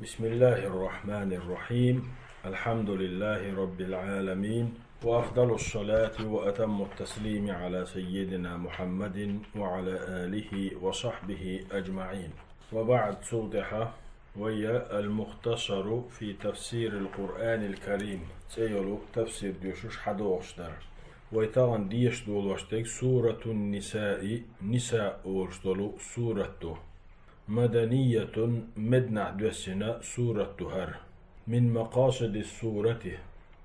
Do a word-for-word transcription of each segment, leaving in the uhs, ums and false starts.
بسم الله الرحمن الرحيم. الحمد لله رب العالمين. وأفضل الصلاة وأتم التسليم على سيدنا محمد وعلى آله وصحبه أجمعين. وبعد، цул тӀехьа вай المختصر في تفسير القرآن الكريم цӀе йолу тафсир доьшуш хьадогӀуш дара. Вай тахана дешаш долуш дерг Суратун Нисаи, Ниса олуш долу сурат ду. Маданиятун, меднахь доьссина сурат ду хӀара. Мин макъасидис сурати,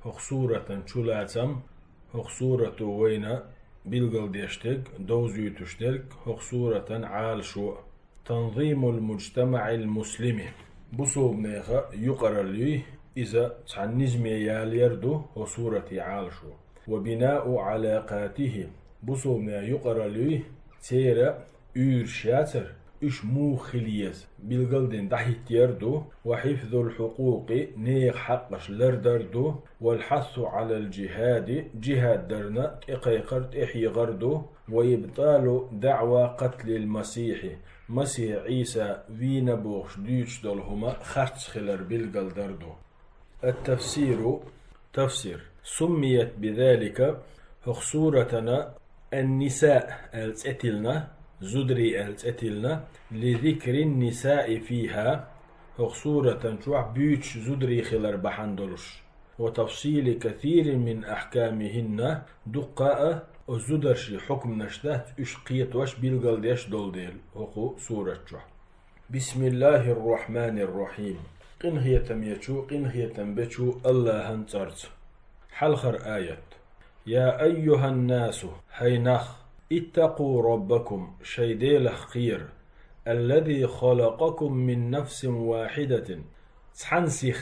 хӀокху суратан чулацам, хӀокху сурато вайна билгалдеш дерг, довзуьйтуш дерг, хӀокху суратан Ӏалашо. Танзимул муджтамаӀил муслими, бусулбанеха юкъаралла юй, иза цхьана низаме ялор ду хӀокху сурате Ӏалашо. Ва бинау Ӏалакъатихи, бусулбанех юкъаралла юй, церан уьйраш яцара, уьш муха хила еза, билгалдина дӀахӀиттор ду, ва хьифзул хьукъукъи, нехан хьакъаш лардар ду, вал хьассу Ӏалал джихади, джихад дарна тӀекхайкхар, тӀехьехар ду, ва ибталу даӀва къатлил масихьи, Масихь Ӏийса вийна бохуш дуьйцуш долу хӀума харц хилар билгалдар ду. Ат-тафсиру, тафсир. Суммият бизалика, хӀокху суратана Ан-Ниса аьлла цӀе тиллина, зударий аьлла цӀе тиллина, ли зикрин нисаи фиха, хӀокху суратан чохь буьйцуш зударий хилар бахьана долуш. Ва тафсили касирин мин ахкамихинна, дуккха а оцу зударшийн хьукманаш дац уьш кхетош, билгалдеш долу дела хӀокху сурат чохь. Бисмиллахир-рахманир-рахим. Къинхетамечу, къинхетам бечу Аллахьан цӀарца. Хьалхара аят. Я айюханнасу, хӀай нах, иттакъу раббакум, шайн Делах кхера, аллази халакъакум мин нафсин вахидатин, цхьана сих,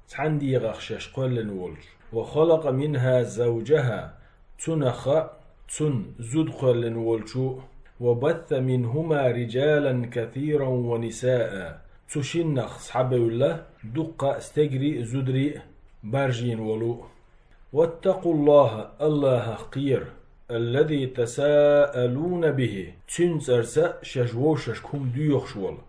цхьана дегӀах шаьш кхоьллина волчу, ва халакъа минха завджаха, цунах а, цунна зуда кхоьллина волчу, ва батта минхума риджалан касиран ва нисаа, цу шиннах схьабевлла дуккха а стегарий а, зударий а баржийна волу. Ваттакъуллаха, Аллахьах кхера, аллази тасаалуна бихи, цуьнан цӀарца шаьш вовшашка хӀума доьхуш волу,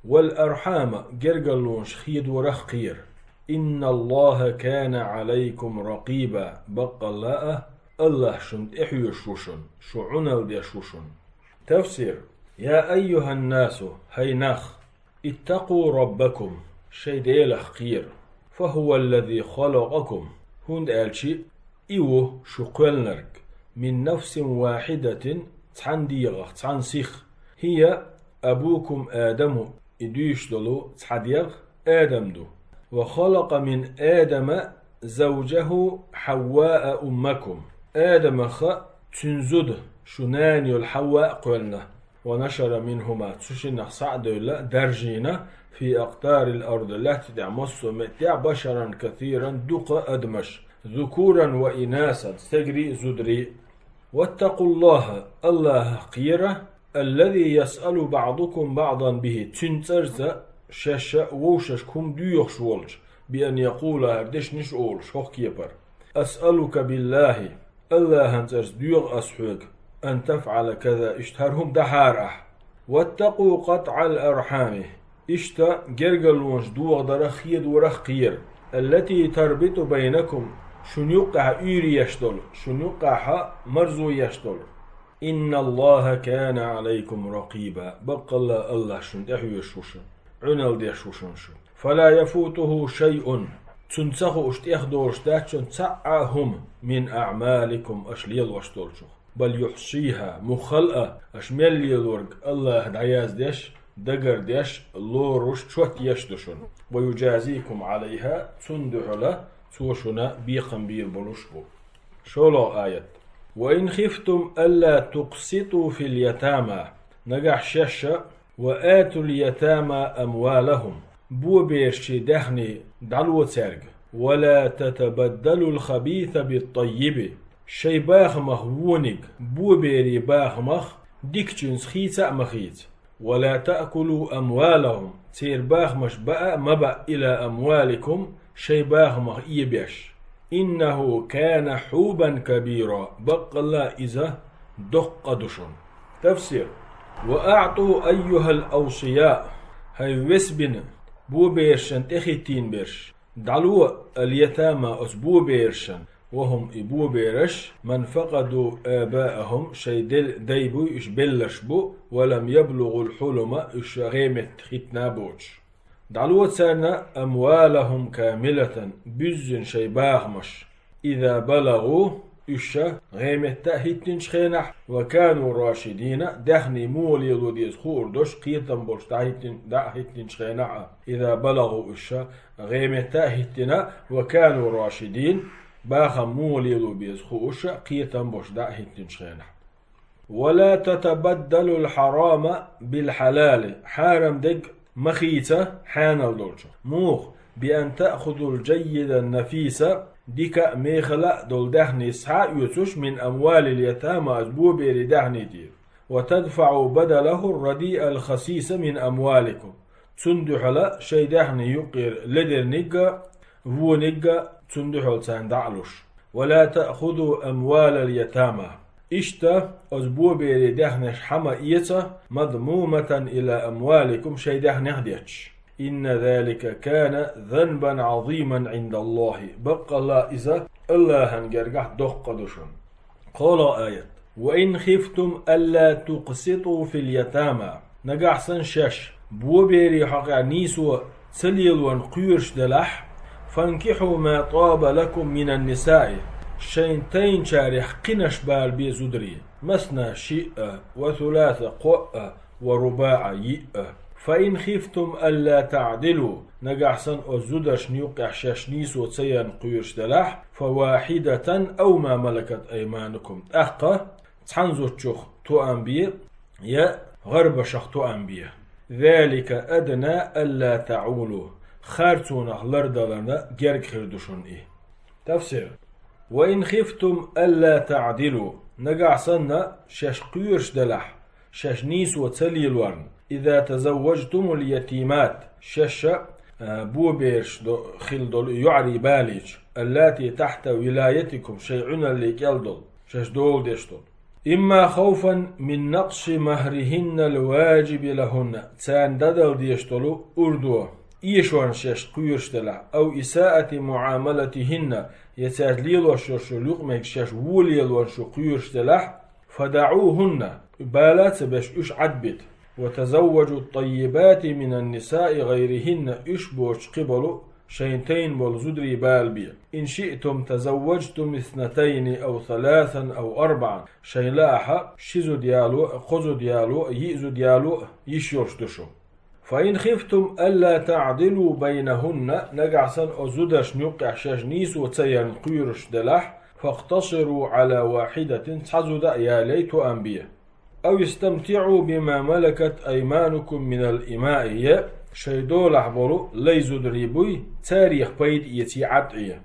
вал архьама, гергарлонаш хедорах кхера. Инналлаха кана Ӏалайкум ракъиба, баккъалла а, Аллахь шуна тӀехьоьжуш ву шуна, шу Ӏуналла деш ву шуна. Тафсир. Я айюханнасу, хӀай нах, иттакъу раббакум, шайн Делах кхера. Фа хӀува аллази халакъакум, хӀунда аьлча И ву шу кхоьллинарг, мин нафсин вахидатин, цхьана дегӀах, цхьана сих, хӀия абукум Адаму, и дуьйцуш долу цхьа дегӀ Адам ду. Ва халакъа мин Адама завджаху Хьавваа уммакум. Адамах а, цуьнан зуда, шу нана йолу Хьавва а кхоьллина. Ва нашара минхума, цу шиннах схьа а девлла, даржийна, фи акътарил арди, лаьтта тӀехь массо а меттехь, башаран касиран, дукха адамаш, зукуран ва инасан, стегарий а, зударий а. Ваттакъуллаха, Аллахьах кхера, аллази ясъалу баъдукум баъдан бихи, цуьнан цӀарца шаьш а вовшашка хӀума доьхуш волчу, би ан якъула, хӀара дешнаш а олуш, хӀокху кепара. Асъалука биллахи, Аллахьан цӀарца доьху ас хьоьга, ан тафъала каза, иштта хӀара хӀума дахьара ахь. Ваттакъу къатӀал архьами, иштта гергарлонаш дохадарах, хедорах кхера, аллати тарбиту байнакум, шуна юккъехь уьйр еш долу, шуна юккъехь марзо еш долу. Инналлаха кана Ӏалайкум ракъиба, баккъалла Аллахь шуна тӀехьоьжуш ву шуна, Ӏуналла деш ву шуна шу. Фала яфутуху шайъун, цунна ца хууш тӀехдолуш дац шуна цхьа а хӀума, мин аъмаликум, аша лелош долчух. Бал юхьсиха, муххал а, аша мел лелорг Аллахьа дӀаяздеш, дагардеш, лоруш, чот еш ду шуна. Ва юджазикум Ӏалайха, цунна дуьхьала цо шуна бекхам бийр болуш бу. ШолгӀа аят. Ва ин хифтум алла тукъситу фил ятама, нагахь шаьш а, ва атул ятама амвалахум, боберашчийн даьхний дӀало цаьрга, ва ла татабаддалул хабиса бит-таййиби, шайн бахамах вониг боберийн бахамах дикачуьнца хийца а ма хийца. Ва ла таъкулу амвалахум, церан бахамаш баа а ма баа, ила амваликум, шайн бахамах эбеш. Иннаху кана хьубан кабира, баккъалла иза доккха къа ду шуна. Тафсир. Ва аъту айюхал авсия, хӀай весбина, боберашна тӀехӀиттийна берш. ДӀало اليتامى оцу боберашна, وهم и бобераш, من فقدوا آباءهم шайн дай буй, уьш белларш бу, ولم يبلغوا الحلم уьш гӀеметта хӀиттина боцуш. ДӀало царна أموالهم كاملة буьззина шайн бахамаш. إذا بلغوا уьш гӀеметта а хӀиттинчу хенахь, وكانوا راشدين даьхни муха лело деза хуур долуш кхетам болуш дӀа а хӀиттин-, дӀа а хӀиттинчу хенахь а. إذا بلغوا уьш гӀеметта а хӀиттина, وكانوا راشدين бахам муха лело беза хууш а кхетам болуш дӀа а хӀиттинчу хенахь. ولا تتبدلوا الحرام بالحلال хьарам дерг ма хийца хьанал долчух. Муха? بأن تأخذوا الجيد النفيس дика а, мехала а долу даьхни схьа а оьцуш, من أموال اليتامى оцу боберийн даьхни тӀера. وتدفعوا بدله الرديء الخسيس من أموالكم цунна дуьхьала шайн даьхни юккъера ледерниг а, вониг а цунна дуьхьала царна дӀа а луш. ولا تأخذوا أموال اليتامى иштта оцу боберийн даьхнаш хьа ма эца, مضمومة إلى أموالكم шайн даьхнех детташ. إن ذلك كان ذنبا عظيما عند الله баккъалла иза АллахӀан гергахь доккха ду шуна. КхоалгӀа аят. وإن خفتم ألا تقسطوا في اليتامى нагахь санна шаьш боберийн хьокъехь нийсо ца лелорна кхоьруш делахь, فانكحوا ما طاب لكم من النساء шайна тайначарех кхинаш бала бе зударий, مثنى шиъ а, وثلاث кхоъ а, ورباع йиъ а. فإن خفتم ألا تعدلوا нагахь санна оцу зударшна юккъехь шаьш нийсо ца ярна кхоьруш делахь, فواحدة أو ما ملكت أيمانكم тӀаккха цхьана зудчух тоам бе, я гӀарбашах тоам бе. ذلك أدنى ألا تعولوا харцонах лардаларна герга хир ду шуна и. Тафсир. وإن خفتم ألا تعدلوا нагахь санна шаьш кхоьруш делахь, шаьш нийсо ца лелорна, إذا تزوجتم اليتيمات шаьш а, бобераш до-, хилла долу йоӀарий балийча, اللاتي تحت ولايتكم шайн Ӏуьналле кӀел долу, шаьш дола деш долу. إما خوفا من نقص مهرهن الواجب لهن царна дӀадала дезаш долу урдо эшорна шаьш кхоьруш делахь, أو إساءة معاملتهن я цаьрца лелош йолуш йолу юкъаметтиг шаьш вон лелорна шу кхоьруш делахь, فدعوهن бала а ца беш уьш Ӏадбита. وتزوجوا الطيبات من النساء غيرهن уьш боцуш кхин болу шайна тайна болу зударий бала бе. إن شئتم تزوجتم اثنتين أو ثلاثا أو أربعا шайн лаахь ши зуда яло а, кхо зуда яло а, йиъ зуда яло а йиш йолуш ду шу. فإن خفتم ألا تعدلوا بينهن нагахь санна оцу зударшна юккъехь шаьш нийсо ца ярна кхоьруш делахь, فاقتصروا على واحدة цхьа зуда а ялай тоам бе. أو استمتعوا بما ملكت أيمانكم من الإماء я шайн долахь болу лай зударий буй, царех пайда эций Ӏад Ӏе.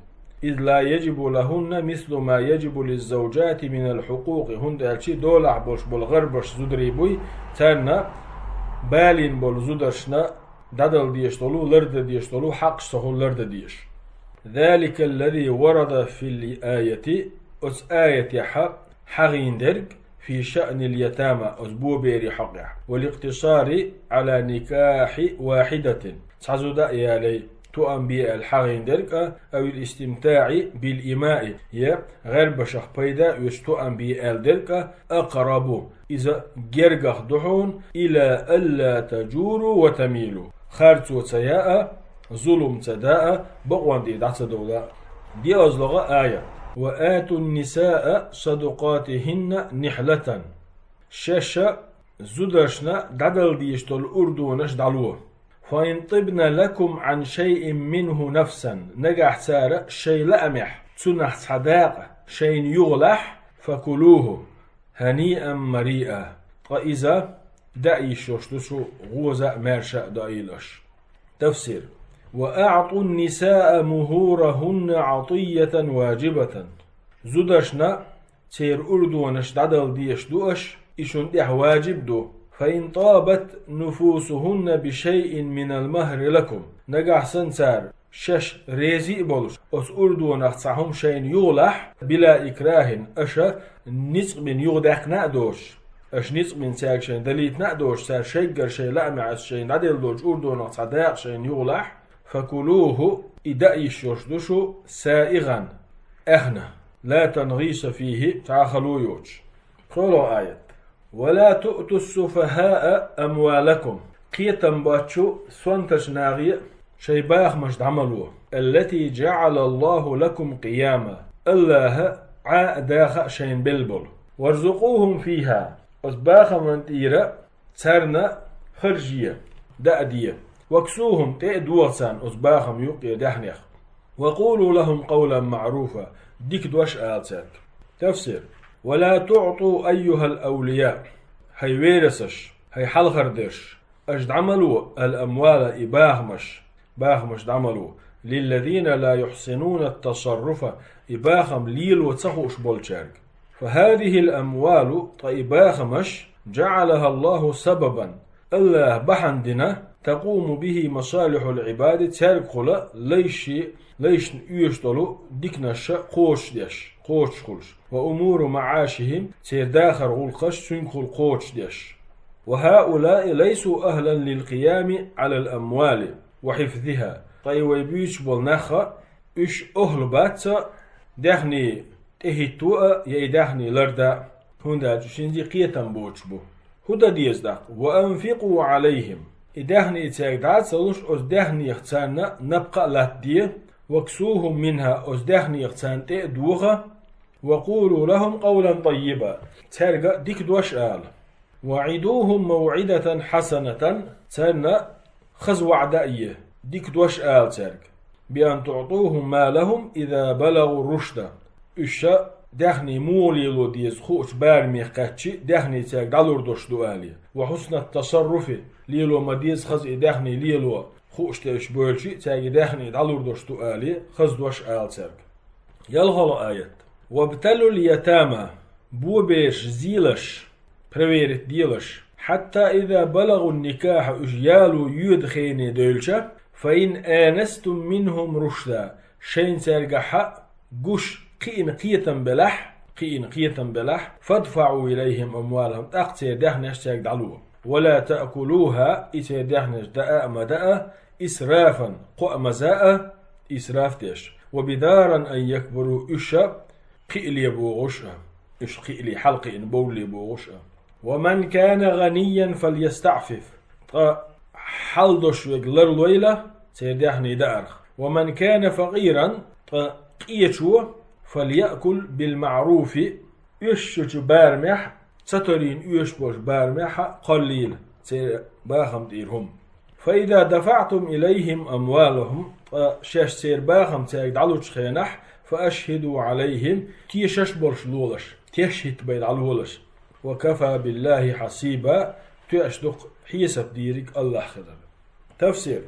إذ لا يجب لهن مثل ما يجب للزوجات من الحقوق хӀунда аьлча долахь болуш болу гӀарбаш зударий буй, царна балийна болу зударшна дӀадала дезаш долу, лардан дезаш долу хьакъаш ца хуьлу лардан дезаш. ذلك الذي ورد في الآية оцу аятехь хьахийна дерг في شأن اليتامى оцу боберийн хьокъехь, والاقتصار على نكاح واحدة цхьа зуда а ялай тоам бе аьлла хьахийна дерг а, أو الاستمتاع بالإماء я гӀарбашах пайда оьцуш тоам бе аьлла дерг а, أقرب иза гергах ду хьуна, إلى ألا تعولوا وتميلوا харцо ца яа, зулум ца даа, бакъонан тӀе дӀа ца довла. ДоьалгӀа аят. وآتوا النساء صدقاتهن نحلة шаьш а зударшна дӀадала дезаш долу урдонаш дӀало. فإن طبن لكم عن شيء منه نفسا нагахь цара шайн лаамехь цунах цхьа дакъа шайна югӀалахь, فكلوه هنيئا مريئا ткъа иза даа йиш йолуш ду шу, гӀоза а, маьрша а доийла аша. Тафсир. وأعطوا النساء مهورهن عطية واجبة зударшна церан урдонаш дӀадала дезаш ду аша, и шуна тӀехь важиб ду. فإن طابت نفوسهن بشيء من المهر لكم нагахь санна цара шаьш резий а болуш, оцу урдонах цхьа хӀума шайна югӀалахь, بلا إكراه аша ницкъ бина юхадаьккхина а доцуш, аша ницкъ бина цаьрга шайна далийтина а доцуш, цара шайггара шайн лаамехь аса шайна дӀаделла долчу урдонах цхьа дакъа шайна югӀалахь, факулуху, и даа йиш йолуш ду шу, саигӀан, аьхна, ла тангӀиса фихи, цхьа а хало йоцуш. ПхоьалгӀа аят. Ва ла туъту ссуфахаа амвалакум. Кхетам боцчу сонтачу нахе шайн бахамаш дӀа ма ло. Аллати джаъала Аллаху лакум къияма. Аллаха Ӏа а, даха а шайна белла болу. Варзукъухум фиха. Оцу бахаман тӀера царна харж е, даа де. Ваксухум, тӀе а догӀа царна оцу бахам юккъе даьхнех. Ва къулу лахум къавлан маъруфа, дика дош ала цаьрга. Тафсир. Ва ла туъту айюхал авлия, хӀай верасаш, хӀай хьалхардерш, аша дӀа ма ло, ал амвала, и бахамаш, бахамаш дӀа ма ло, лиллазина ла юхсинуна ат-тасарруфа, и бахам лело ца хууш болчаьрга. Фа хазихил амвалу, ткъа и бахамаш, джаъалаха Аллаху сабабан, Аллаха бахьана дина, такъуму бихи масалихьул Ӏибади, цаьргахула лайши, лайшна оьшуш долу диканаш кхочушдеш, кхочушхуьлуш, ва умуру маӀашихим, церан дахаран гӀуллакхаш цуьнгахула кхочушдеш. Ва хаулаи лайсу ахлан лил къиями Ӏалал амвали ва хьифзиха. Ткъа и вай буьйцуш болу нах а, уьш охьла бац даьхни тӀехӀитто а, я и даьхни лардан а, хӀунда аьлча уьш хӀинца кхетам боцуш бу. ХӀун дан деза тӀаккха? Ва анфикъу Ӏалайхим. И даьхни цаьрга дӀа а ца луш, оцу даьхнех царна напха а латтаде, ваксухум минха, оцу даьхнех царна тӀе а доха, ва къулу лахум къавлан таййиба, цаьрга дика дош ала. Ва Ӏидухум мавӀидатан хьасанатан, царна хаза ваӀда а е, дика дош ала цаьрга. Би ан туътухум малахум иза балагӀу рушда. Уьш даьхни муха лело деза хуучу барамех кхаьччи, даьхни цаьрга дӀалур долуш ду алий. Ва хьуснат тасарруфи, лело ма деза хаза и даьхни лело хууш тӀе уьш бевлчи, цаьрга и даьхни дӀалур долуш ду алий, хаза дош ала цаьрга. ЯлхалгӀа аят. Вабталул ятама, бобераш зийлаш, проверить делаш. Хьатта иза балагӀун никаха, уьш яло йоьду хене девлча, фа ин анастум минхум рушда, шайна цаьргахьа гуш кхиъна кхетам белахь, кхиъна кхетам белахь, фадфаӀу илайхим амвалахум, тӀаккха церан даьхнеш цаьрга дӀало. Ва ла таъкулуха, и церан даьхнеш даа а ма даа, исрафан, кхоа ма заа, исраф деш. Ва бидаран ан якбару, уьш кхиале богӀуш а, уьш кхиале, хьалакхиъна бовлале богӀуш а. Ва ман кана гӀанийян фальястаъфиф, ткъа хьал долуш верг ларлойла церан даьхни даарх. Ва ман кана факъиран, ткъа къечо, фальяъкул билмаъруфи, оьшучу барамехь, ца тарийна оьшуш болчу барамехь кхоллийла церан бахам тӀера хӀума. Фа иза дафаътум илайхим амвалахум, ткъа шаьш церан бахам цаьрга дӀалучу хенахь, фа ашхӀиду Ӏалайхим, тешаш болуш лолаш, тешхӀитта бай дӀалолаш. Ва кафа биллахи хьасиба, тоьаш ду-кх хьесап дийриг Аллах хилар. Тафсир.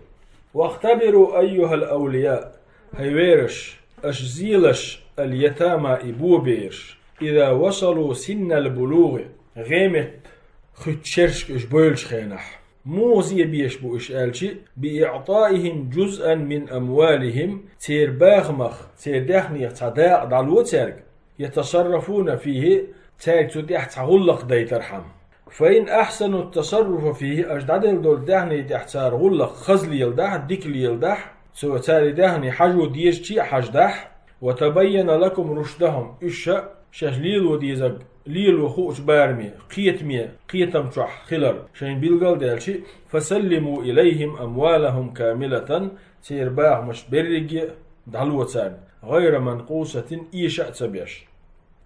Вахтабиру айюхал авлия, хӀай вераш, аша зийлаш, ал ятама, и бобераш, иза васалу синнал булугӀи, гӀемет хуьтту шершка уьш бевллачу хенахь. Муха зе беш бу уьш аьлчи, би иътаихим джузъан мин амвалихим, церан бахамах, церан даьхнех цхьа дакъа дӀало цаьрга, ятасаррафуна фихи, цаьрга цу тӀехь цхьа гӀуллакх дайтархьама. Фа ин ахьсану тасарруфа фихи, аша дӀаделла долу даьхни тӀехь цара гӀуллакх хаза леладахь, дика леладахь, цо цара и даьхни хьажо дезачи а хьаждахь, ва табайяна лакум рушдахум, уьш шаьш лело дезарг лело хуучу бараме, кхетаме, кхетам чохь хилар шайна билгал а даьлчи, фасаллиму илайхим амвалахум камилатан, церан бахамаш берриге а дӀало царна, гӀайра манкъусатин, эша а ца беш.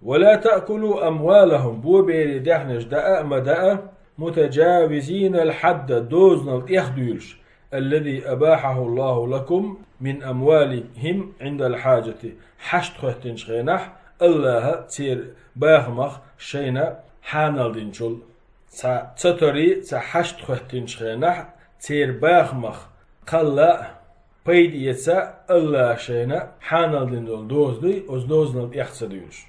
Ва ла таъкулу амвалахум, боберийн даьхнаш даа а ма даа, мутаджавизинал хьадда, дозанал тӀехдуьйлуш, аллази абахьаху Аллаху лакум мин амвалихим Ӏиндал хьаджати, хьашт хоьттинчу хенахь Аллаха церан бахамах шайна хьанал динчул. Цхьа ца тори, цхьа хьашт хоьттинчу хенахь церан бахамах кхалла а, пайда эца а Аллаха шайна хьанал дина долу доза дуй, оцу дозанал тӀех ца дуьйлуш.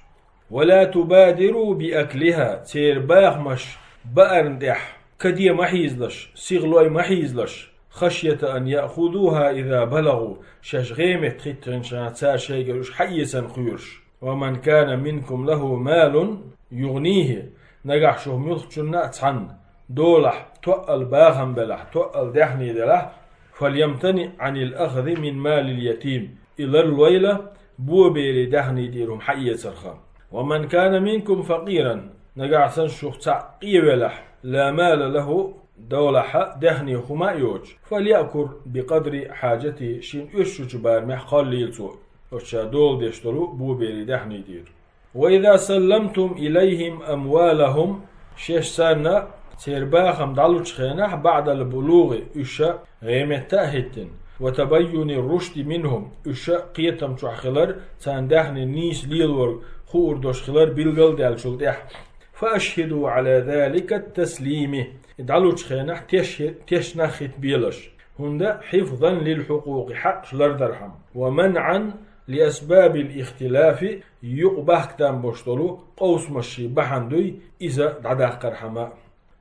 Ва ла тубадиру би аклиха, церан бахамаш баарна тӀехь каде ма хьийзалаш, сиха лой ма хьийзалаш, хашйата ан яъхузуха иза балагӀу, шаьш гӀемет хӀиттинчхьана цара шайгара уьш хьаэцан кхоьруш. Ва ман кана минкум лаху малун югӀнихи, Нагахь шух муьлххачунна а цхьанна долахь, тоъал бахам белахь, тоъал даьхни делахь, «فليمتنع عن الأخذ من مال اليتيم», и ларлойла, боберийн даьхни тӀера хӀума хьаэцарх. «ومن كان منكم فقيرا», нагахь санна шух цхьаъ къе велахь, «لا مال له», долахь а, даьхни хӀума а йоцуш, «فليأكل بقدر حاجته», шен оьшучу барамехь кхоллийла цо, оцу ша дола деш долу боберийн даьхни тӀера. «وإذا سلمتم إليهم أموالهم», шаьш царна церан бахам дӀалучу хенахь, «بعد البلوغ», уьш гӀеметта а хӀиттина, «وتبين الرشد منهم», уьш кхетам чохь хилар, царна даьхни нийса лелор хуур долуш хилар билгал а даьллачул тӀаьхьа, «فأشهدوا على ذلك التسليم», и дӀалучу хенахь теш-, тешнах хӀиттабелаш, хӀунда «حفظا للحقوق», хьакъаш лардархьама, «ومنعا لأسباب الاختلاف», юкъа бахка там болуш долу къовсамашший бахьана дуй иза дӀадаккхархьама.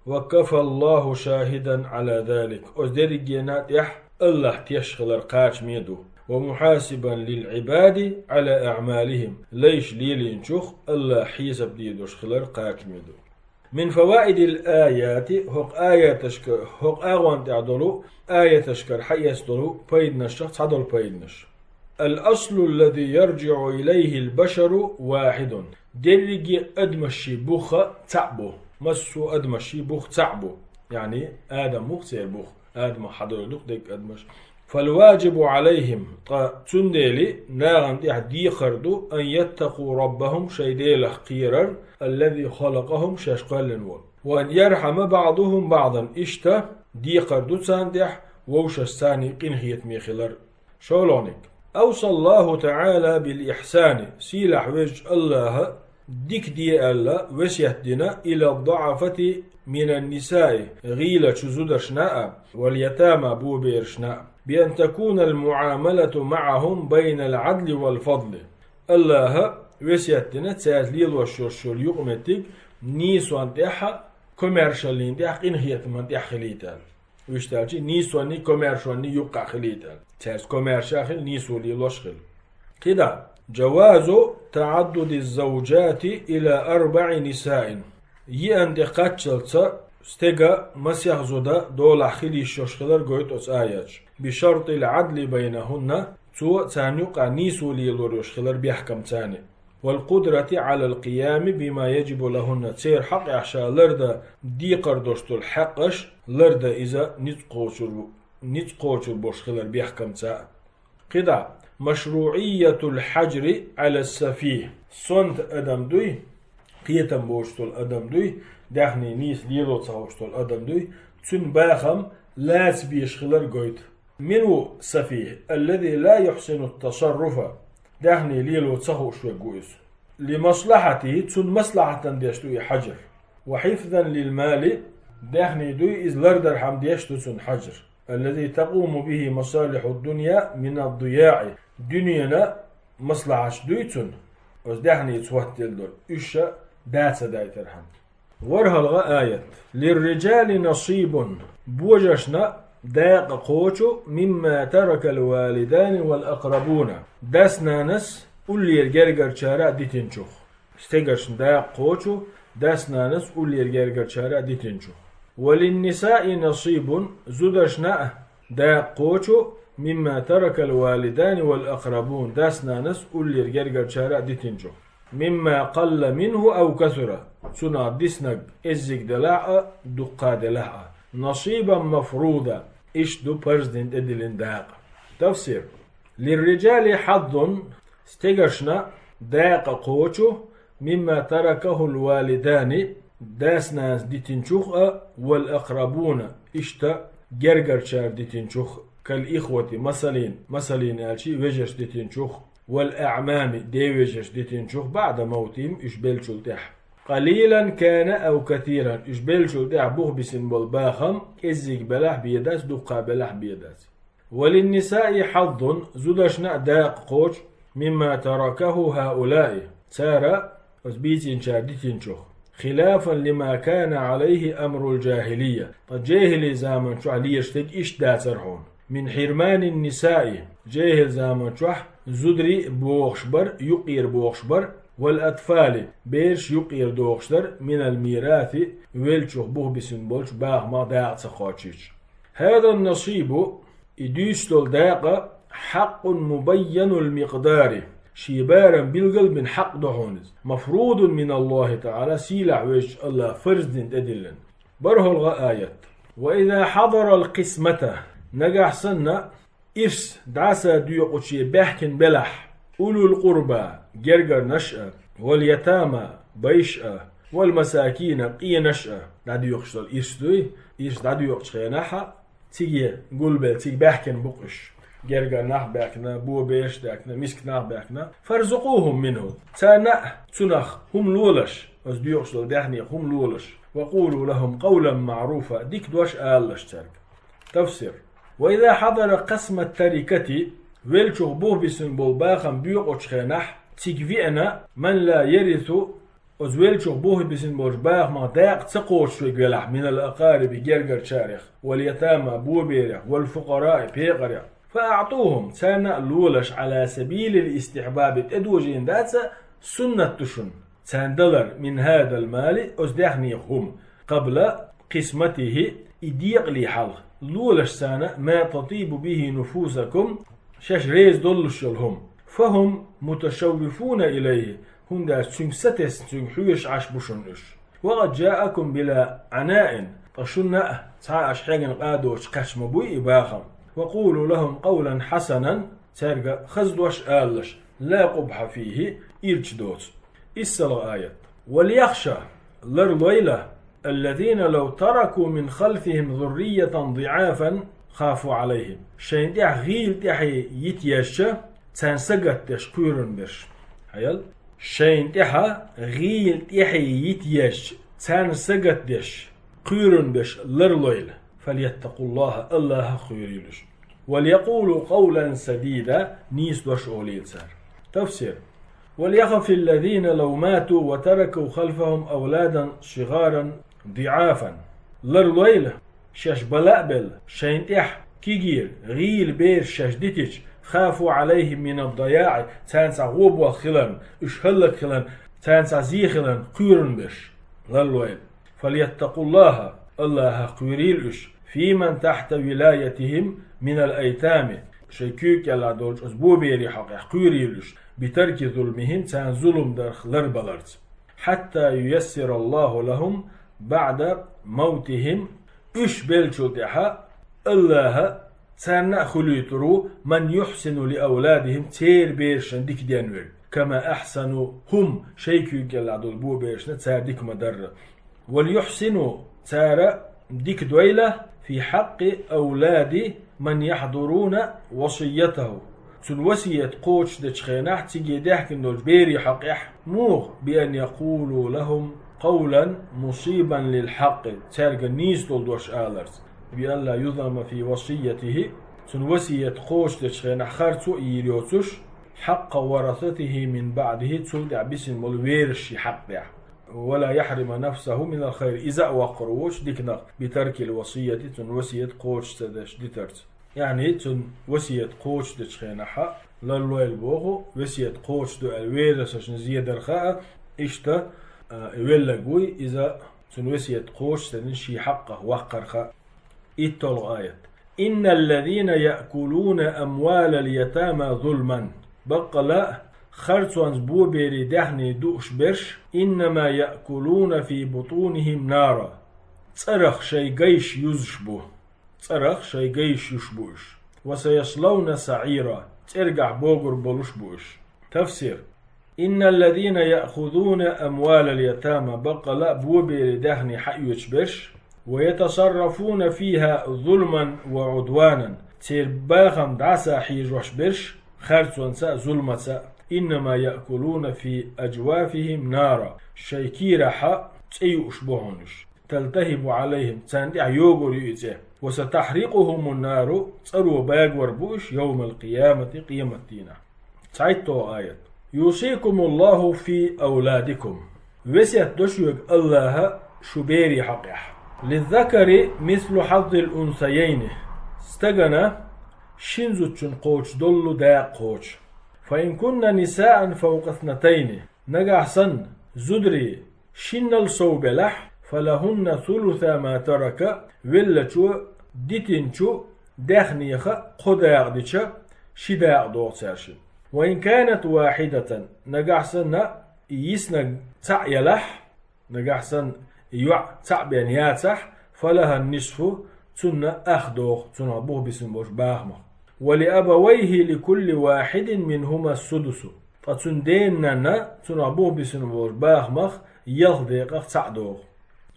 «وكفى الله شاهدا على ذلك», оцу дерригенна тӀехь АллахӀ теш хилар кхачаме ду, «ومحاسبا للعباد على أعمالهم», лайш лелийначух АллахӀ хьесап дийр долуш хилар кхачаме ду. «من فوائد الآيات», хӀокху аяташка, хӀокху агӀон тӀехь долу аяташкара хьаэца долу пайданашах цхьадолу пайданаш. «الأصل الذي يرجع إليه البشر واحد». Дерриге адамашший бух цхьаъ бу. Массо а адамашший бух цхьаъ бу. Яъни, Адам ву-кх церан бух. Адамах хьадоьллу-кх дерриг адамаш. «فالواجب عليهم», ткъа цундела нахана тӀехь декхар ду, «أن يتقوا ربهم», шайн Делах кхерар, «الذي خلقهم», шаьш кхоьллина волу. «وأن يرحم بعضهم بعضا», иштта декхар ду царна тӀехь вовшашца царний къинхетаме хилар. ШолгӀаниг. «أوصى الله تعالى بالإحسان», сийлахь везачу АллахӀа дика де аьлла весет дина, «إلى الضعفاء من النساء», гӀийлачу зударшна а, «واليتامى», боберашна а, «بأن تكون المعاملة معهم بين العدل والفضل». АллахӀа весет дина цаьрца лелош йолуш йолу юкъаметтиг нийсонна тӀехь а, комаьршаллина тӀехь а, къинхетаман тӀехь а хилийта аьлла. Вуьшта аьлча, нийсонний, комаьршонний юккъахь хилийта аьлла. Цаьрца комаьрша а хила, нийсо лелош а хила. КхидӀа, «جواز تعدد الزوجات إلى أربع نساء». Йиъанна тӀе кхаччалца стеган масех зуда долахь хила йиш йолуш хилар гойту оцу аяташа. «بشرط العدل بينهن», цо царна юккъахь нийсо лелор йолуш хилар бехкамца. «والقدرة على القيام بما يجب لهن», церан хьакъехь ша лардан декхар долуш долу хьакъаш лардан иза ницкъ кхочур, ницкъ кхочур болуш хилар бехкамца. КхидӀа, «مشروعية الحجر على السفيه». Сонта адам дуй, кхетам боцуш долу адам дуй, даьхни нийса лело ца хууш долу адам дуй, цуьнан бахам лаца безаш хилар гойту. Мила ву сафих? «الذي لا يحسن التصرف». Даьхни лело ца хууш верг ву иза. «لمصلحته», цунна маслахьатан деш ду и хьаджр. «وحفظا للمال», даьхни дуй иза лардархьама деш ду цунна хьаджр. «الذي تقوم به مصالح الدنيا من الضياع». Дуьненан маслахьаташ дуй цунна, оцу даьхница хӀоттаделла долу, уьш а да ца дайтархьама. ВорхӀалгӀа аят. «للرجال نصيب», божаршна дакъа кхочу, «مما ترك الوالدان والأقربون», дас-нанас уллера гергарчара а дитинчух. Стегаршна дакъа кхочу, дас-нанас уллера гергарчара а дитинчух. «وللنساء نصيب», зударшна а дакъа кхочу, «مما ترك الوالدان والأقربون», дас-нанас уллера гергарчара а дитинчух. «مما قل منه أو كثر», цунах диснарг кӀеззиг делахь а, дуккха делахь а. «نصيبا مفروضا», иштта ду парз дина тӀедиллина дакъа. Тафсир. «للرجال حظ», стегаршна дакъа кхочу, «مما تركه الوالدان», дас-нанас дитинчух а, «والأقربون», иштта гергарчара дитинчух, «كالإخوة», масалин, масалин аьлчи вежарш дитинчух, «والأعمام», ден вежарш дитинчух, «بعد موتهم», уьш беллачул тӀаьхьа. «قليلا كان أو كثيرا», уьш беллачул тӀаьхьа бух бисина болу бахам кӀеззиг белахь бен дац, дуккха белахь бен дац. «وللنساء حظ», зударшна а дакъа кхочу, «مما تركه هؤلاء», цара, оцу бийцинчара дитинчух, «خلافا لما كان عليه أمر الجاهلية», ткъа жехӀили заман чохь леш стаг иштта дацара хьуна. «من حرمان النساء», жехӀил заман чохь зударий бохуш бар, юкъера бохуш бар, والأطفال, бераш юкъера дохуш дар, من الميراث, веллачух бух бисина болчу бахамах дакъа ца кхочийча. هذا النصيب, и дуьйцуш долу дакъа, حق مبين المقدار, шен барам билгал бина хьакъ ду хьуна иза, مفروض من الله تعالى, сийлахь везачу АллахӀа фарз дина тӀедиллина. БархӀалгӀа аят. وإذا حضر القسمة, нагахь санна ирс дӀаса доькъучу баьхкина белахь, أولو القربى, гергарнаш а, واليتامى, байш а, والمساكين, къенаш а, дӀадоькъуш долу ирс дуй, ирс дӀадоькъучу хенахь, цига гулбелла, цига баьхкина бу-кх уьш. Гергара нах баьхкина, бобераш даьккхина, миска нах баьхкина. فارزقوهم منه. Царна а цунах хӀума лолаш, оцу доькъуш долу даьхнех хӀума лолаш. وقولوا لهم قولا معروفا. Дика дош алалаш цаьрга. Тафсир. وإذا حضر قسم التركة, веллачух бух бисина болу бахам боькъучу хенахь, цига веана, من لا يرث, оцу веллачух бух бисина болчу бахамах дакъа ца кхочуш верг велахь, من الأقارب, гергарчарех, واليتامى, боберех, والفقراء, пекъарех. فأعطوهم, царна а лолаш, على سبيل الاستحباب, тӀедожийна дац, суннат ду шуна царна далар, من هذا المال, оцу даьхнех хӀума, قبل قسمته, и декъале хьалха. Лолаш царна, ما تطيب به نفوسكم, шаьш реза доллуш йолу хӀума. فهم متشوفون إليه, хӀунда аьлча цуьнга сатесна, цуьнга хьоьжуш Ӏаш бу шуна уьш. وقد جاءكم بلا عناء, ткъа шуна а цхьа аша хьегна къа доцуш кхаьчна ма буй и бахам. وقولوا لهم قولا حسنا, цаьрга хаза дош алалаш, لا قبح فيه, ирча доцу. ИссалгӀа аят. وليخش, ларлойла, الذين لو تركوا من خلفهم ذرية ضعافا خافوا عليهم. Шайна тӀехь гӀийла тӀаьхье йита езча, царна сагатдеш кхоьруш берш. Хьаял? Шайна тӀехь гӀийла тӀаьхье йита езча, царна сагатдеш кхоьруш берш ларлойла. فليتقوا الله, АллахӀах кхоьрийла уьш. وليقولوا قولا سديدا, нийса дош олийла цара. Тафсир. وليخف الذين لو ماتوا وتركوا خلفهم أولادا صغارا ضعافا. Ларлойла, шаьш бала а белла, шайна тӀехь кегийра, гӀийла бераш шаьш дитича, خافوا عليهم من الضياع, царна цхьа гӀо болх хиларна, уьш хӀаллакьхиларна, царна цхьа зе хиларна кхоьруш берш. Ларлойла. فليتقوا الله, АллахӀах кхоьрийла уьш, في من تحت ولايتهم من الأيتام, шайн куьйга кӀелахь долчу оцу боберийн хьокъехь кхоьрийла уьш, بترك ظلمهم, царна зулам дарх ларбаларца. حتى ييسر الله لهم بعد موتهم, уьш беллачул тӀаьхьа АллахӀа царна а хуьлуьйтур ву, من يحسن لأولادهم, церан берашна дика ден верг, كما أحسنوا هم, шайн куьйга кӀелахь долу боберашна цара дика ма-дарра. وليحسنوا, цара дика дойла, في حق أولاد من يحضرون وصيته, цуьнан васият кхочушдечу хенахь цига даьхкина долчу берийн хьокъехь. Муха? بأن يقولوا لهم قولا مصيبا للحق, цаьрга нийса долу дош аларца. بأن لا يظلم في وصيته, цуьнан васият кхочушдечу хенахь харцо а йийр йоцуш, حق ورثته من بعده, цул тӀаьхьа бисина болу берашийн хьакъехь. ولا يحرم نفسه من الخير, иза а воккхур воцуш диканах, بترك الوصية, цуьнан васият кхочуш ца деш дитарца. Яъни цуьнан васият кхочушдечу хенахь, ларлойла боху, васият кхочушду аьлла верасашна зе дарх а, иштта, а, велларг вуй, иза цуьнан васият кхочуш ца дина шен хьакъах ваккхарх а. ИтталгӀа аят. إن الذين يأكلون أموال اليتامى ظلما, баккъала а, харцонца боберийн даьхни дууш берш, إنما يأكلون في بطونهم نارا, цӀарах шайн гайш юзуш бу. ЦӀарах шайн гайш юш бу уьш. وسيصلون سعيرا, цӀергахь богур болуш бу уьш. Тафсир. إن الذين يأخذون أموال اليتامى, баккъала а боберийн даьхни хьаоьцуш берш, ويتصرفون فيها ظلما وعدوانا, церан бахам дӀаса хьежош берш, харцонца а, зуламаца а, إنما يأكلون في أجوافهم نارا, шайн кийрахь цӀе юуш бу хьуна уьш. تلتهب عليهم, царна тӀехь йогур ю и цӀе. وستحرقهم النار, цӀаро багор бу уьш, يوم القيامة, къематдийнахь. ЦхьайтталгӀа аят. يوصيكم الله في أولادكم. Весет до шуьга АллахӀа шу берийн хьокъехь. للذكر مثل حظ الأنثيين. Стагана шина зудчун кхочуш долу дакъа кхочу. فإن كن نساء فوق اثنتين. Нагахь санна зударий шиннал сов белахь, فلهن ثلثا ما ترك, веллачо дитинчу даьхнех кхо дакъа дича, ши дакъа догӀу цаьршинна. وإن كانت واحدة, нагахь санна йиснарг цхьаъ елахь, нагахь санна йоӀ цхьаъ бен яцахь, فلها النصف, цунна ах догӀу, цунах бух бисина болчу бахамах. ولأبويه لكل واحد منهما السدس. Ткъа цуьнан дена-нанна цунах бух бисина болчу бахамах ялх декъах цхьаъ догӀу.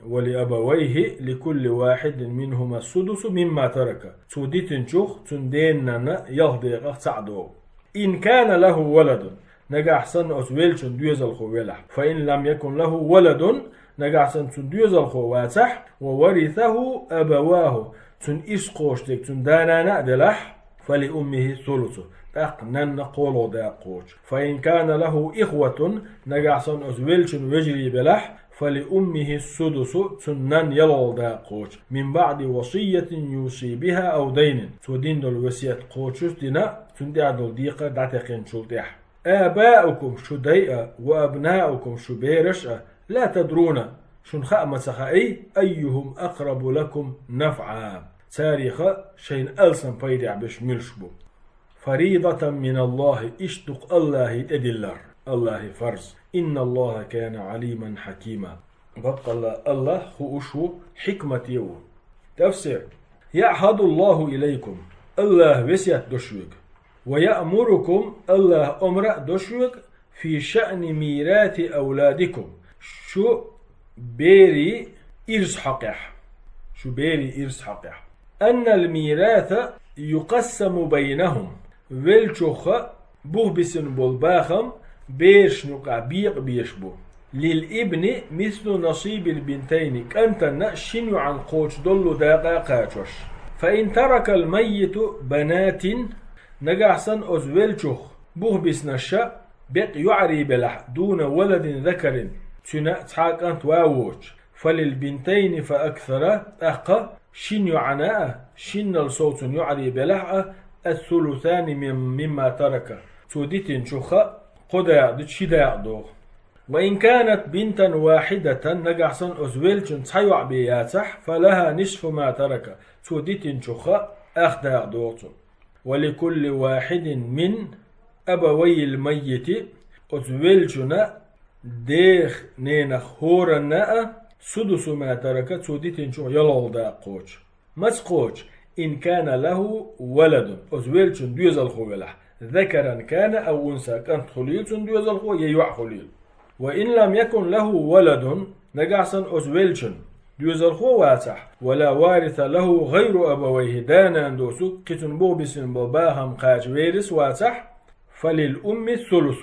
ولأبويه لكل واحد منهما السدس مما ترك. Цо дитинчух цуьнан дена-нанна ялх декъах цхьаъ догӀу. إن كان له ولد, нагахь санна оцу веллачун доьзалхо велахь. فإن لم يكن له ولد, нагахь санна цуьнан доьзалхо вацахь, وورثه أبواه, цуьнан ирс кхочуш дерг цуьнан да-нана а делахь, فلأمه الثلث, тӀаккха нанна кхоалгӀа дакъа кхочу. فإن كان له إخوة, нагахь санна оцу веллачун вежарий белахь, فلأمه السدس, цуьнан нанна ялхалгӀа дакъа кхочу. من بعد وصية يوصي بها أو دين, цо дина долу весет кхочуш а дина, цунна тӀехь долу декхар дӀатекхинчул тӀаьхьа. آباؤكم, шу дай а, وأبناؤكم, шу бераш а, لا تدرون, шуна хаа ма ца хаьий, أيهم أقرب لكم نفعا, царех шайна алсам пайдехь берш муьлш бу. فريضة من الله, иштта ду-кх Аллахьан тӀедиллар, Аллахьан фарз. إن الله كان عليما حكيما. Баккъалла Аллахь хууш ву, хьикмате ву. Тафсир. يعهد الله إليكم, Аллахь весет до шуьга. ويأمركم, Аллахь омра а до шуьга, في شأن ميراث أولادكم, шу берийн ирс хьокъехь. Шу берийн ирс хьокъехь. أن الميراث يقسم بينهم, веллачух бух бисина болу бахам берашна юкъахь бекъа безаш бу. للابن مثل نصيب البنتين, кӀантана шина йоӀана кхочуш долу дакъа а кхачош. فإن ترك الميت بنات, нагахь санна оцу веллачух бух бисинарш бекъа йоӀарий белахь, دون ولد ذكر, цуьнан цхьа а кӀант-ван воцуш, فللبنتين فأكثر, тӀаккха шина йоӀана а, шиннал сов цуьнан йоӀарий белахь а, الثلثان مم-, مما ترك, цо дитинчух кхо дакъа дича ши дакъа догӀу. وإن كانت بنتا واحدة, нагахь санна оцу веллачун цхьа йоӀ бен яцахь, فلها نصف ما ترك, цо дитинчух ах дакъа догӀу цунна. ولكل واحد من أبوي الميت, оцу веллачун дех-ненах хӀоранна а, سدس ما ترك, цо дитинчух ялхалгӀа дакъа кхочу. Маца кхочу? إن كان له ولد, оцу веллачун доьзалхо велахь, ذكرا كان أو أنثى, кӀант хуьлийла цуьнан доьзалхо я йоӀ хуьлийла. وإن لم يكن له ولد, нагахь санна оцу веллачун доьзалхо а вацахь, ولا وارث له غير أبويه, да-нана доцург кхин цунна бух бисина болу бахам кхача верас а вацахь, فللأم الثلث,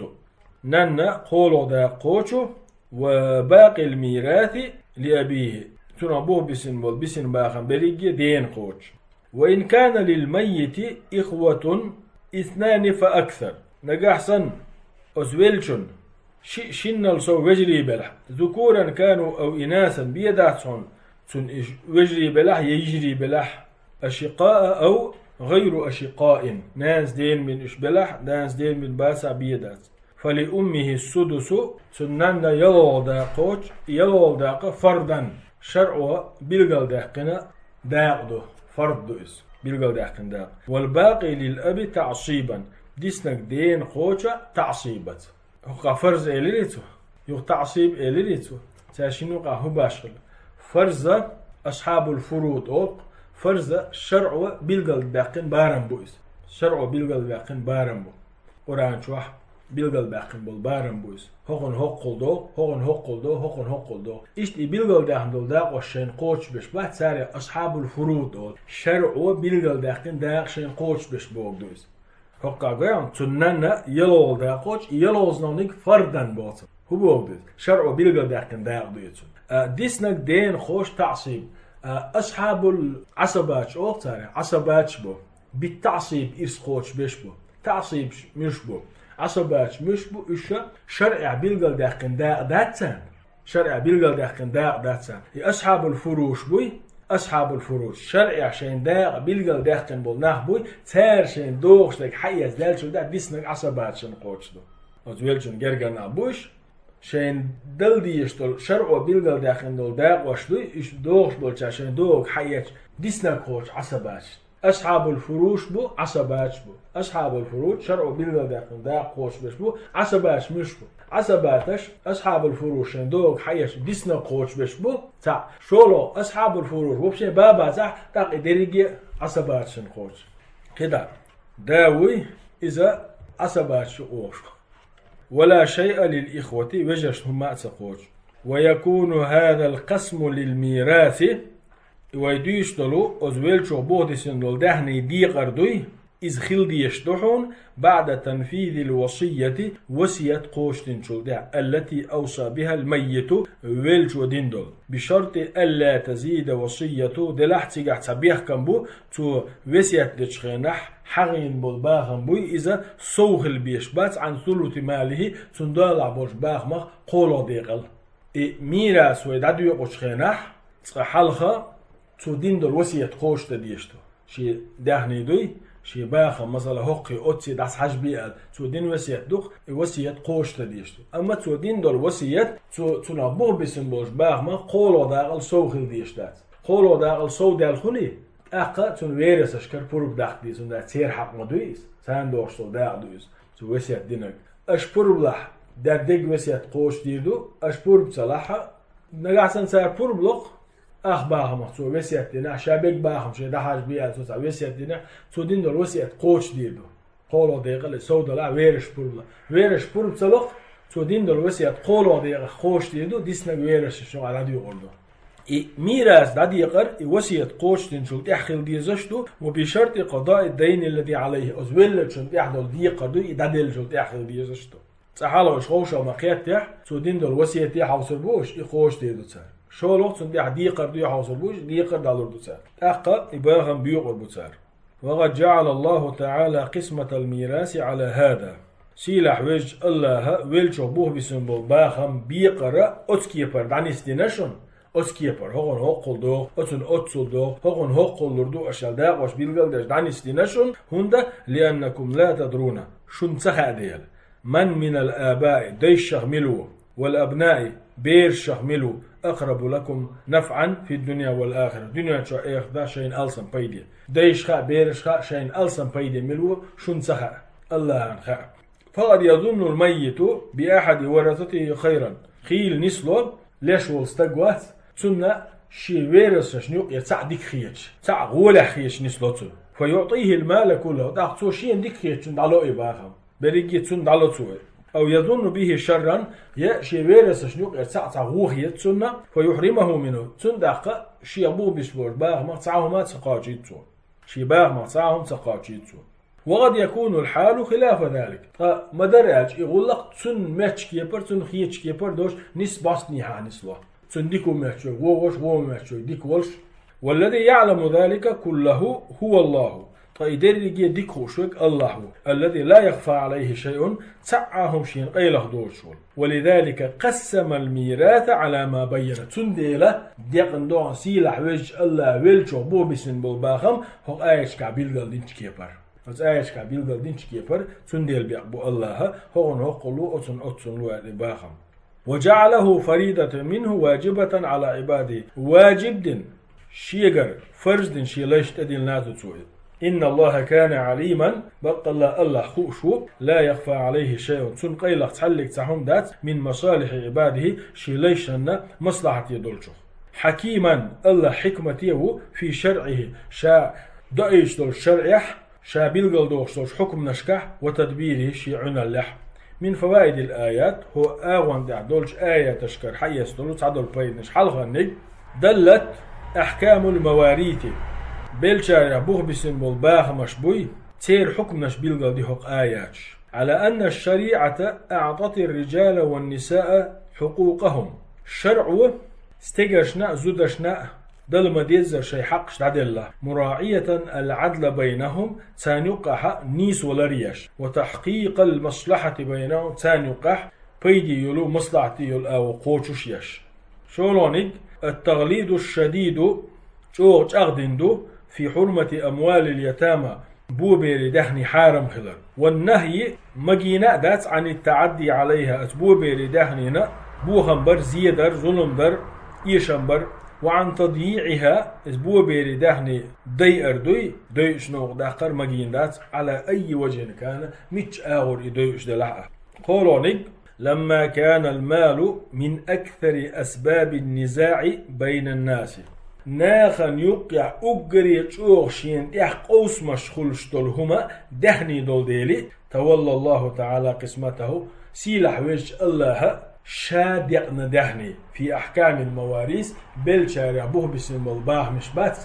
нанна кхоалгӀа дакъа кхочу, وباقي الميراث لأبيه, цунах бух бисина болу бисина бахам берриге а дена кхочу. وإن كان للميت إخوة اثنان فأكثر, нагахь санна оцу веллачун ши-, шиннал сов вежарий белахь, ذكورا كانوا أو إناثا, бен дац хьуна цуьнан уьш вежарий белахь я йижарий белахь, أشقاء أو غير أشقاء, нанас дена бина уьш белахь, нанас дена бина бацахь, бен дац. فلأمه السدس, цуьнан нанна ялхалгӀа дакъа кхочу, ялхалгӀа дакъа فرضا, шарӀо билгалдаьккхина дакъа ду, фард ду иза, билгалдаьккхина дакъа. والباقي للأب تعصيبا, диснарг дена кхочу таӀсибаца. ХӀокхахь фарз элирий цо? Юха таӀсиб элирий цо? Цаьршинна юкъахь хӀун башхалла? Фарз асхьабул фуруд олу, фарз шарӀо билгалдаьккхина барам бу иза. ШарӀо билгалдаьккхина барам бу. Къуръан чохь билгалбаьккхина болу барам бу иза. ХӀокхунна хӀоккхул до, хӀокхунна хӀоккхул до, хӀокхунна хӀоккхул до. Иштта и билгалдаьхна долу дакъош шайна кхочушбеш бац, царех асхьабул фуруд олу. ШарӀо билгалдаьккхина дакъа шайна кхочушбеш бохург ду иза. ХӀокхахь гой хьуна, цуьнан нанна ялхалгӀа дакъа кхочу, и ялхалгӀазаниг фардан боху цо. ХӀун бохург ду иза? ШарӀо билгалдаьккхина дакъа ду иза цуьнан. А, диснарг дена кхочу таӀсиб. А, асхьабул Ӏасабаташ олу царех, Ӏасабаташ бу. БиттаӀсиб ирс кхочушбеш бу. ТаӀсибаш муьлш бу? Ӏасабаташ муьлш бу? Уьш шарӀехь билгалдаьккхина дакъа дац царна? ШарӀехь билгалдаьккхина дакъа дац царна. И асхьабул фуруш буй, асхьабул фуруш, шарӀехь шайна дакъа билгалдаьккхина болу нах буй, цара шайна догӀуш дерг хьаэца даьллачул тӀаьхьа диснарг Ӏасабаташна кхочуш ду. Оцу веллачун гергара нах бу уьш, Шайн дала дезаш долу, шарӀо билгалдаьккхина долу дакъош дуй, уьш дохуш болчара шайн догӀуш хьаэцча, диснарг кхочу Ӏасабаташ. Асхьабул-фуруш бу, Ӏасабаташ бу. Асхьабул-фуруш шарӀо билгалдаьккхина дакъа кхочуш берш бу, Ӏасабаташ муьлш бу? Ӏасабаташ асхьабул-фуруш шайн догӀуш хьаэцча, диснарг кхочуш берш бу, цхьаъ. ШолгӀа, асхьабул-фуруш вообще бан бацахь, тӀаккха и дерриге а Ӏасабаташна кхочу. КхидӀа, да вуй, иза Ӏасабаташ ю кхочу. ولا شيء للإخوة, вежаршна хӀумма а ца кхочу. ويكون هذا القسم للميراث, вай дуьйцуш долу, оцу веллачух боху дисина долу даьхнийн декъар дуй, иза хила дезаш ду хьуна, بعد تنفيذ الوصية, васият кхочушдинчул тӀаьхьа, التي أوصى بها الميت, веллачо дина долу, بشرط ألا تزيد وصيته, делахь цигахь цхьа бехкам бу, цо весет дечу хенахь хьахийна болу бахам буй, иза сов хила безаш бац, عن ثلث ماله, цуьнан доьлахь болчу бахамах кхоалгӀа декъал. И мирас вай дӀадоькъучу хенахь, цкъа хьалха цо дина долу васият кхочушдан дезаш ду. Шен даьхний дуй, шен бахам, масала, хӀокхе, оцце дӀасахьажабе аьлла, цо дина васият ду-кх, и васият кхочушдан дезаш ду. Амма цо дина долу васият, цо, цунах бух бисина болчу бахамах кхоалгӀа декъал сов хила дезаш дац. КхоалгӀа декъал сов даьлла хуьлий, тӀаккха цуьнан верасашкара пурба даккха деза, хӀунда аьлча церан хьакъ ма дуй иза, царна догӀуш долу дакъа ду иза, цо весет динарг. Аша пурба лахь, дерриг весет кхочушдийр ду, аша пурба ца лахь, нагахь санна цара пурба ло-кх, ах бахамах цо весет динехь, ша берриг бахам шен дӀахьажабе аьлла цо цхьа весет динехь, цо дина долу васият кхочушдийр ду. КхоалгӀа декъал и сов далахь, верасаша пурба лахь. Верасаша пурба ца ло-кх, цо дина долу васият кхоалгӀа декъах кхочушдийр ду, диснарг верасашна чу дӀадоькъур ду. И мирас дӀадекъар, и васият кхочушдинчул тӀаьхьа хила дезаш ду, وبشرط قضاء الدين الذي عليه, оцу веллачун тӀехь долу декъар ду, и дӀаделлачул тӀаьхьа хила дезаш ду. Цкъа хьалха уьш ховшал ма-кхеттехь, цо дина долу васият хьовсур бу уьш, и кхочушдийр ду цара. ШолгӀа, цунна тӀехь декъар дуй хьовсур бу уьш, декъар дӀалур ду цара. ТӀаккха и бахам боькъур бу цара. وقد جعل الله تعالى قسمة الميراث على هذا. Сийлахь везачу АллахӀа веллачух бух бисина болу бахам бекъар оцу кепара дӀанисдина шуна. Оцу кепара, хӀокхуьнан хӀоккхул догӀу, оцунна оццул догӀу, хӀокхуьнан хӀоккхул лур ду аша аьлла дакъош билгалдеш дӀанисдина шуна, хӀунда, لأنكم لا تدرون, шуна ца хаьа дела. من من الآباء, дайшах мила ву, والأبناء, берашах мила ву, أقرب لكم نفعا في الدنيا والآخرة, дуьнен чохь, эхартахь шайна алсам пайде. Дайшах а, берашах а шайна алсам пайде мила ву, шуна ца хаьа, АллахӀана хаьа. فقد يظن الميت بأحد ورثته خيرا. Хийла нисло, леш волу стаг вац, цунна шен верасашна юкъе цхьаъ дика хеташ, цхьаъ гӀолехь хеташ нисло цунна. فيعطيه المال كله, тӀаккха цо шена дика хетачунна дӀало и бахам. Берриге а цунна дӀало цо и. أو يظن به شرا, я шен верасашна юкъера цхьаъ цхьа гӀо хета цунна, فيحرمه منه, цунна тӀаккха шех бух бисина болчу бахамах цхьа хӀума а ца кхачийта цо. Шен бахамах цхьа хӀума ца кхачийта цо. وقد يكون الحال خلاف ذلك. Ткъа ма-дарра аьлча, и гӀуллакх цунна меттачу кепара, цунна хетачу кепара долуш, нисса бӀостанехьа нисло. Цунна дика ву моьттуш верг вон волуш, вон ву моьттуш верг дика волуш. والذي يعلم ذلك كله هو الله. Ткъа и дерриге дика хууш верг АллахӀ ву. الذي لا يخفى عليه شيء, цхьа а хӀума шена къайлаха доцуш волу. ولذلك قسم الميراث على ما بين. Цундела декъна догӀу сийлахь везачу АллахӀа веллачух бух бисина болу бахам хӀокху аяташкахь билгалдинчу кепара. Оцу аяташкахь билгалдинчу кепара, цундела бекъ бу АллахӀа, хӀокхуьнан хӀоккхул лу, оцунна оццул лу аьлла и бахам. وجعله فريضة منه واجبة على عباده. Важиб дина, шегара фарз дина, шен лайшна тӀедиллина ду цо и. إن الله كان عليما, баккъалла АллахӀ хууш ву, لا يخفى عليه شيء, цунна къайлаха цхьаллиг цхьа хӀума дац, من مصالح عباده, шен лайшна маслахьате долчух. حكيما, АллахӀ хьикмате ву, في شرعه, ша доуьйтуш долчу шарӀехь, ша билгалдохуш долчу хьукманашкахь, وتدبيره, шен Ӏуьналлехь. من فوائد الآيات, хӀокху агӀон тӀехь долчу аяташкара хьаэца долу цхьадолу пайданаш хьалхарниг. دلت أحكام المواريث, беллачарех бух бисина болу бахамаш буй, церан хьукманаш билгалди хӀокху аяташ. على أن الشريعة أعطت الرجال والنساء حقوقهم. ШарӀо стегаршна а, зударшна а дала ма-деззара шайн хьакъаш дӀаделла. مراعية العدل بينهم, царна юккъехь нийсо ларъеш. وتحقيق المصلحة بينهم, царна юккъехь пайде йолу, маслахьате йолу агӀо кхочуш еш. ШолгӀаниг, التغليظ الشديد, чӀогӀа чӀагӀдина ду, في حرمة أموال اليتامى, боберий даьхни хьарам хилар. والنهي, магийна а дац, عن التعدي عليها, оцу боберий даьхнина бохам бар, зе дар, зулам дар, эшам бар. وعن تضييعها, иза боберий даьхни дайар дуй, дойуш новкъа даккхар магийна дац, على أي وجه كان, мичча агӀор и дойуш делахь а. КхоалгӀаниг, لما كان المال من أكثر أسباب النزاع بين الناس. Нахана юккъехь уггаре чӀогӀа шена тӀехь къовсамаш хуьлуш долу хӀума даьхни долу дела, تولى الله تعالى قسمته, сийлахь везачу АллахӀа ша декъна даьхни, في أحكام المواريث, беллачарех бух бисина болу бахамаш бац,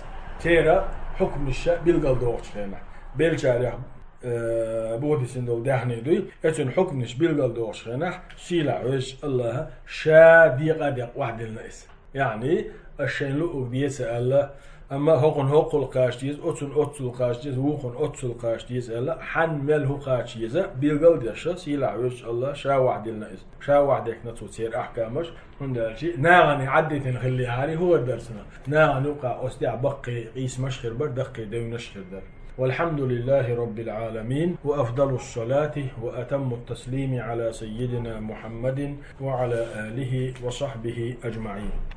церан хьукмаш билгалдохучу хенахь. Беллачарех э, бух дисина долу даьхни дуй, оцун хьукмаш билгалдохучу хенахь, сийлахь везачу АллахӀа ша декъа а декъна охьадиллина иза. Яъни, ас шайна луъург де ца аьлла, амма хӀокхунна хӀокхул кхача деза, оцунна оццул кхача деза, вукхунна оццул кхача деза аьлла, хьанна мел хӀун кхача еза, билгал а деш, сийлахь везачу АллахӀа ша охьадиллина иза. Ша охьадехкина цо церан ахкамаш, хӀунда аьлча нахана Ӏаддитина хиллехьара, хӀун хир дара цунах? Нахана юкъахь оцу тӀехь баккхий къийсамаш хир бара, даккхий девнаш хир дара. والحمد لله رب العالمين، وأفضل الصلاة وأتم التسليم على سيدنا محمد وعلى آله وصحبه أجمعين.